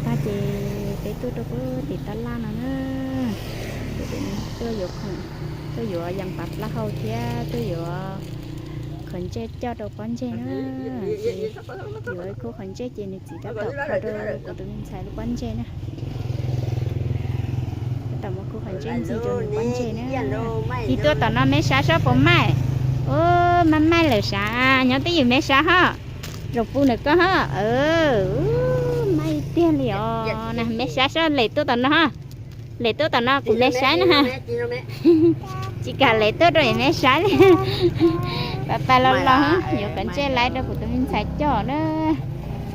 Tag ces peb tuaj rau pem tim tab laj no na, tuaj yuav khoom, tuaj yuav yas pav plaub hau thiab tuaj yuav qhov ntsej coj rau pob ntseg na. Ces yuav ib khub qhov ntsej ces nws txiv tab tom kho rau kuv tus me ntxhais lub pob ntseg na. Tab tom muab khub qhov ntsej ntxiv rau nws pob ntseg na. Tig tuaj tom no me sab seb puas maij. Ub, maj maij lawm sav, nyob twj ywm me sab hos. Zaum pus ntawm koj hos. Maij tiag li os na, me sab seb, lem tuaj tom no hos. Lem tuaj tom no kuv me saib na. Tsis kam lem tuaj rau yus me saib li. Pas pas los los, yuav qhov ntsej laib rau kuv tus me ntxhais coj na.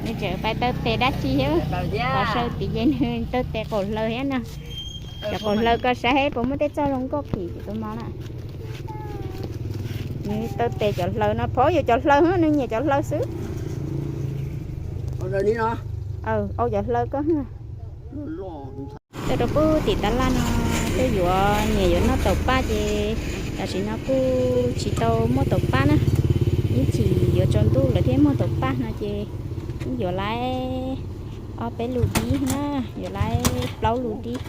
Nws tseem pais taw tes dab tsi thiab, qhov saw tid ces nws taw tes qaum hlaws thiab no. Cov qaum hlaws koj saib puas muaj tej txoj zoo nkauj phim kuv tus mos na. Nws taw tes cov hlaws no, phob yuav cov hlaws, nws nyiam cov hlaws xwb. Au cov hlaws koj. Tuaj rau pem tim tab laj no, tuaj yuav niam yuav noj taum paj ces tam sim no kuj tsis tau muaj taum paj na. Ib chim yuav tsaus ntuj lawm thiaj muaj taum paj no ces yuav lawm ob peb lus dib na, yuav lawm plaub lus dib,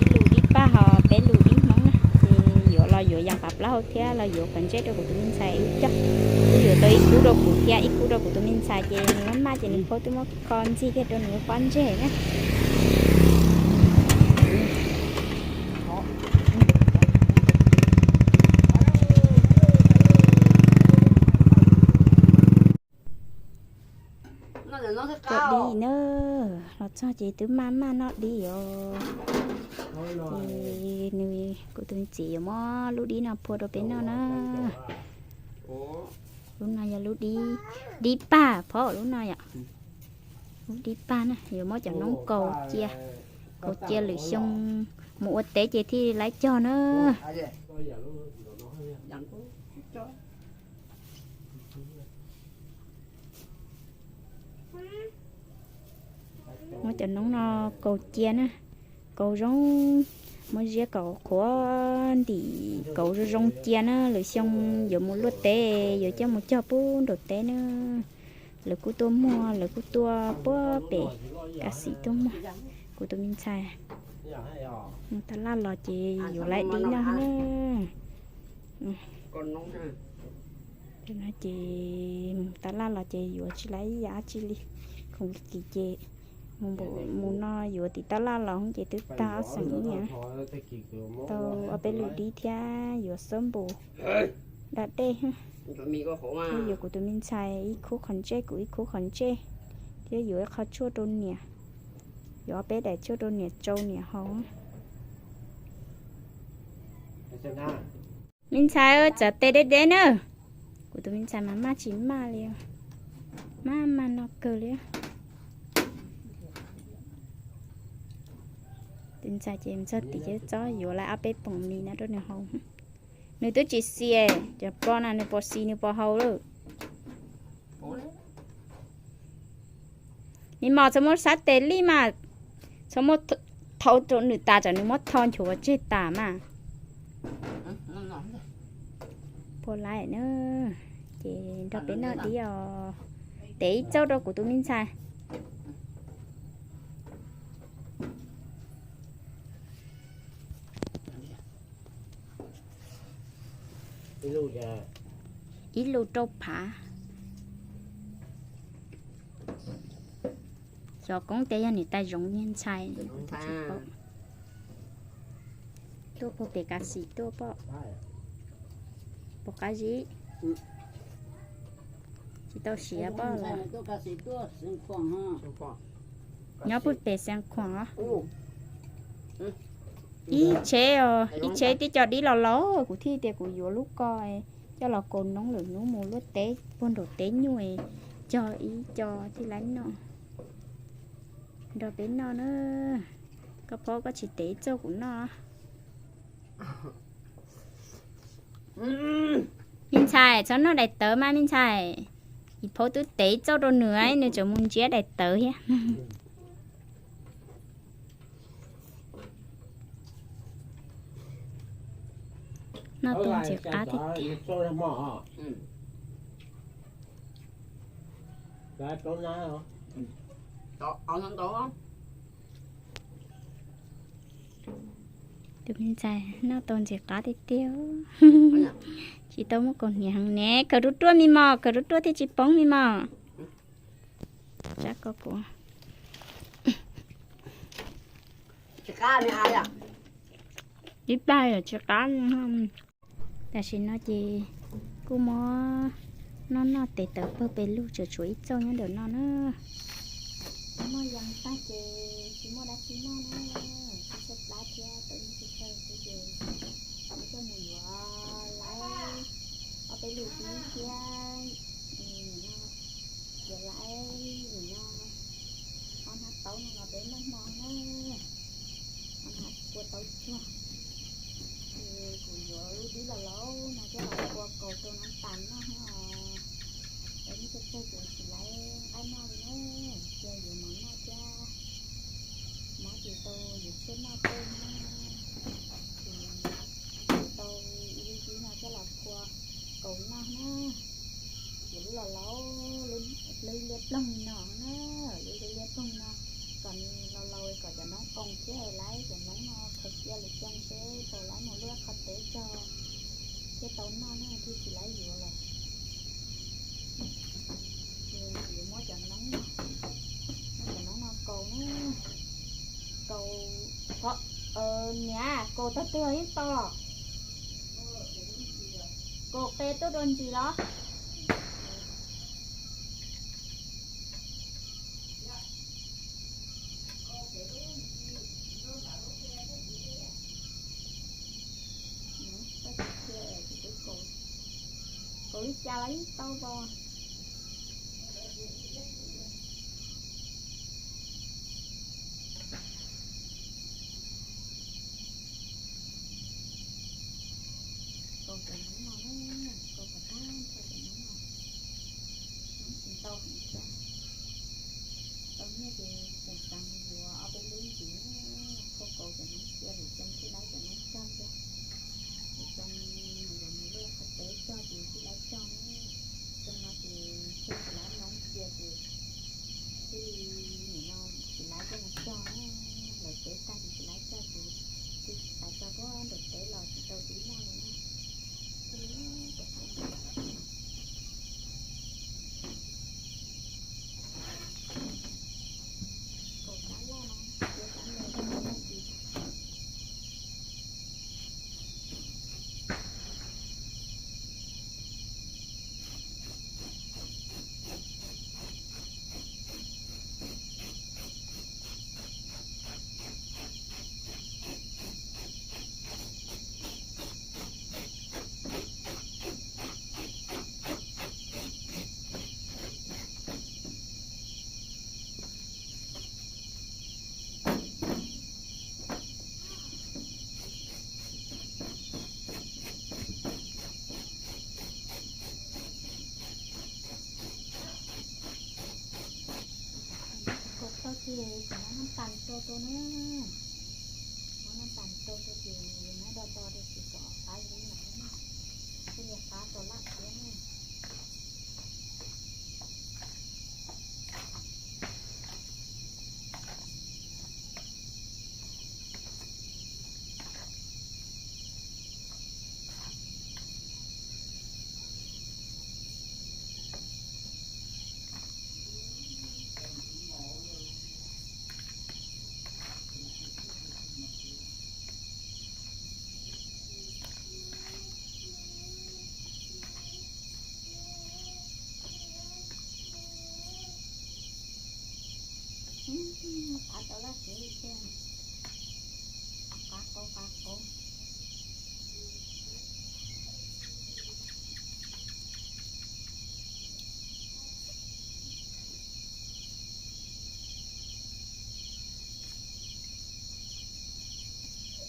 ib lus dib paj hos peb lus dib hmoob na. Ces yuav los yuav yas pav plaub hau thiab los yuav qhov ntsej rau kuv tus me ntxhais wb coj. Twb yuav tau ib khub rau kuv thiab ib khub rau kuv tus me ntxhais ces nws maj maj ces nws phob twb muab kho ntxiv kiag rau nws lub pob ntseg na. Noj dib na, los txog ces twb maj maj noj dib os. Ces nws, kuv tus me txiv yuav muab lub dib no phua rau peb noj na. Lub no yog lub dib, dib paj phob lub no yom. Lub dib paj na, yuav muab cov noob kaus cia, kaus cia lwm xyoo mus ua teb ces thiaj li lawv cog na. Muab cov noob no kaus cia na, kaus zoo, muab ziab kom qhuav ntim kaus zoo zoo cia na, lwm xyoo yuav mus luaj teb yuav coj mus cog pub nraum teb na. Lawv kuj tuaj muag, lawv kuj tuaj puag pem Kav Xim tuaj muag. Kuv tus me ntxhais mus tab laj los ces yuav lawm dib noj na. Ces mus tab laj los ces yuav tsis lawm ib yam dab tsi li. Khoom li kim ces mus npam mus no yuav tim tab laj los ces twb tag ob xeem ib yam. Tau ob peb lus dib thiab yuav xab npum da dej. Thiab yuav kuv tus me ntxhais ib khub qhov ntsej, kuv ib khub qhov ntsej, thiab yuav ib qho tshuaj rau niam, yuav ob peb daim tshuaj rau niam tsau niam haus. Me ntxhais, txav tes deb deb na. Kuv tus me ntxhais mas maj tsis maj li, maj maj noj kawg li. Tus ntxhais ces txog tim ces txob yuav lawm ob peb poom mis no rau nws haus. Nws twb tsis xis, cov pog na nws puas xis nws puas haus lawm. Nws mos txhob muab sab tes li mas, txhob muab thau rau nws tas tsam nws muab tho nchuav tseg tas mas. Puas lawm na, ces nrog peb noj dib os. Tev ib txauj rau kuv tus me ntxhais. Ib lus rau phav. Xyov koob tias yog niam tais zoov niag ntxhais. Tuaj puag pem Kav Xim tuaj pom. Puas qab zib? Tsis tau siav pom los? Nyob puag pem Xeev Khuam. Ib tsheb, ib tsheb tib co dib los laus, kuv thiaj tias kuv yuav lub ko coj los kaus noob lwm hnub mus luaj teb puag nraum teb nyuj, cog ib co thiaj li noj. Nrog peb noj na. Koj phob koj tsis tev ib txauj kuv noj. Me ntxhais, txhob noj daim tawv mas me ntxhais. Ib phaub twb tev ib txauj rau nws, nws tseem mus ntsiab daim tawv thiab. Noj tus ntxim qab tiag tiag. Tau, tau, tau. Tus me ntxhais noj tau ntxim qab tiag tiag. Tsis tau muaj kaus hniav heev ne, khaws ruaj ruaj me mos, khaws ruaj ruaj thiaj tsis poob me mos. Tsab ko kuv ib pab tsis qab. Tam sim no ces kuj muab noj noj tes taws pawg pes lug, tseem tshuav ib txoj nyob ntawm no na. Noj yees tag ces tsis muaj dab tsi noj na, tsis tshaib plab thiab, tau ib tsis tshaib xwb ces kuv coj mus yuav laib ob peb lub tib thiab, nim no yuav laib nim no ob hnab taub no los peb noj hmo na, ob hnab kua taub tsuag. Ces kuv yuav lub dib los laus no coj los kua kaus rau nab tas noj os. Tau ib tsis tshaib ces tsis laib nqaij noj li na, cia yuav mov noj thiab, mov tsis tau yuav tshuaj noj tej na. Ces tau ib lub dib no coj los kua kaus noj na. Ces lub los laus, lub liab ploog li no na, lub liab ploog no, kom nws los laus kom cov noob qoo thiab laib cov noob no khaws cia lwm xyoo seb puas laib mus luaj qhov tev txog thiab tau noj na, thiaj tsis laib yuav lawm. Ces yuav muab cov noob no, muab cov noob no kaus na, kaus, niam, kaus tag twg yeej tau los? Kaus qe tuaj rau ntsis los? Kaus li cas los yeej tau pom. Kaus cov noob no, kaus kom tag nrho cov noob no, noob tsis tau heev thiab. Tau nyiaj ces tseem xav mus yuav ob peb lub ntxiv, kho kaus cov noob cia lwm xyoo thiaj laib cov noob cog thiab. Lwm xyoo mus yuav mus luaj qhov tev cog ces thiaj laib cog na. Xyoo no ces thiaj tsis laib noob cia ces thiaj li nim no tsis laib coj mus cog na. Lawv tev tag ces tsis laib cog ces twb xav tso puag nram teb los tsis tau dib noj li na. Kaus tau ces kuv muab nab tas rau rau na. Muab nab tas rau rau ces nab do do rau ces kom qab li lawm na. Thiaj li qab tau laj thiab na. Qab tau laj siav li tiag. Qab qau qab qau.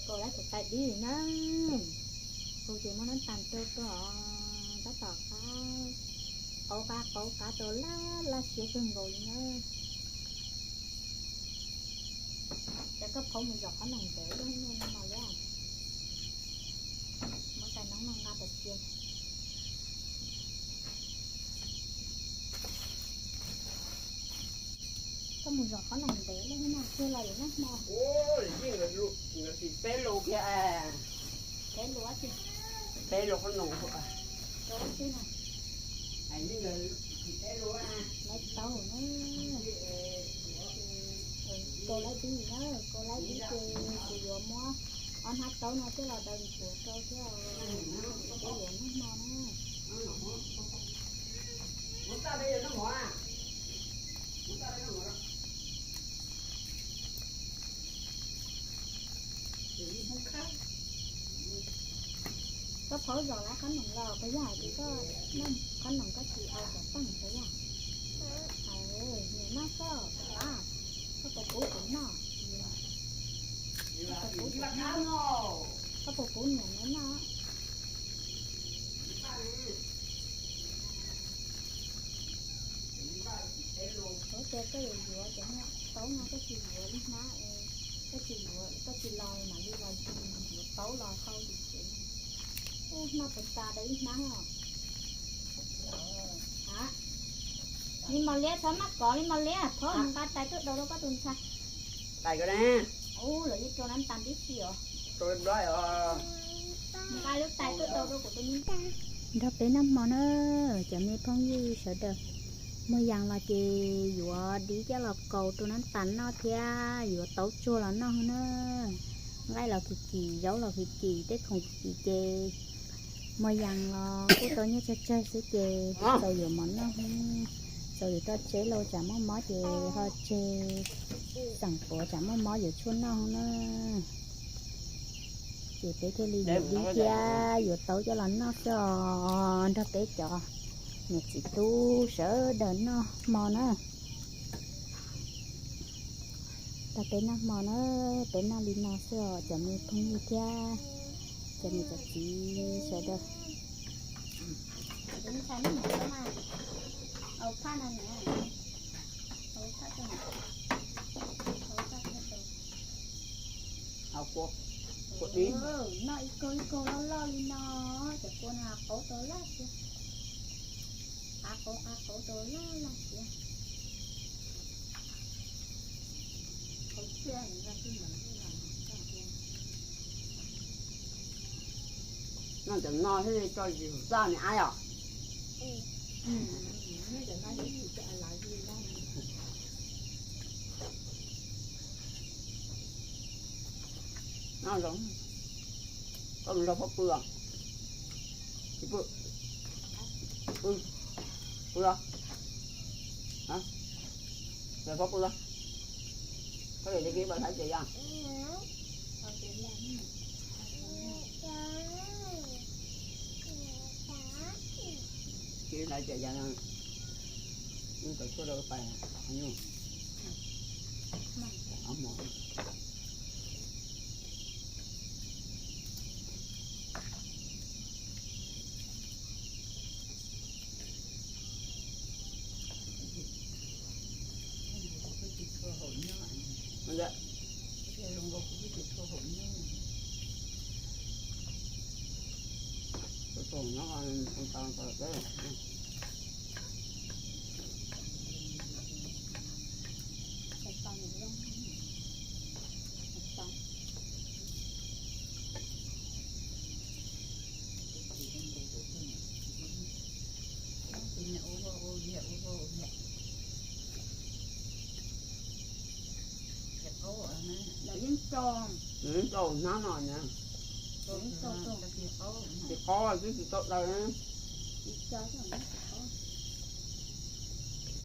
Kaus lawm kuv tais dib na. Kaus ces muab nab tas rau rau, tab tom qab qau qab qau qab tau laj laj siav kawg nkaus li na. Ces koj phauj mus zom qhov noom ntev lub no li. Muab tais noob no nqa pais cia. Koj mus zov qhob noom ntev lawm na, twb los yuav noj hmo. Peb lus, peb lus qhob noom, lawv tau na, kau laib dib na, kau laib dib ces kuv yuav muab ob hnab taub no coj los daws ntxuav rau thiab, peb yuav noj hmo na. Koj phaub zom lawv qhob noom los puas yog hais tias koj, qhob noom koj tsis au cov teej puas yog? Niam noj koj, koj puas pub kuv noj? Koj puas pub niam noj? Ua cas koj yuav yuav cov niag taub no koj tsis yuav ib hnab, koj tsis yuav, koj tsis los mam li los yuav taub los hau tim tsev. Ub, noj puas tas rau ib hnab os? Li Mos Liab, txhob maj kov Li Mos Liab, phaub nqa tais tuaj daus rau koj tus ntxhais. Tais ko na. Ub, lawv yeej rau nab tas tib si os. Nqa lub tais tuaj daus rau kuv tus me ntxhais. Nrog peb noj hmo na, cov me phooj ywg sawv daws. Muag Yas los ces yuav dib coj los kaus rau nab tas noj thiab yuav taub tsuag los noj na. Nqaij los kim kim, zaub los kim kim, tej khoom kim kim ces Muag Yas los kuj tau nyiaj tsawg tsawg xwb ces txaus yuav mov noj. Txaus yuav rau tsheb los tsam muaj mob ces ho tseg, xeem puav tsam muaj mob yuav tshuaj noj na. Ces peb thiaj li yuav dib thiab yuav taub coj los noj xwb os, nrog peb cov niam txiv tub sawv daws noj hmo na. Tag peb noj hmo na, peb noj li no xwb os cov me phooj ywg thiab cov niam cov txiv sawv daws. Noj ib kaug ib kaug loj loj li no, cov kua no qaub tau laj tiag. Qaub qaub qaub tau laj laj tiag. Noj cov no thiaj li tso zis hauv txaj ne ab yom. Noj zoo, koj mus nrog Phob pw os. Pw, pw, pw os. Nrog Phob pw os. Koj yuav txiv kib pas saib tsev yog. Kib saib tsev yog, kov tshuaj rau pais, nyuj. Nws yeej tau hnab no na. Tsis qaub twb tsis tau daws na.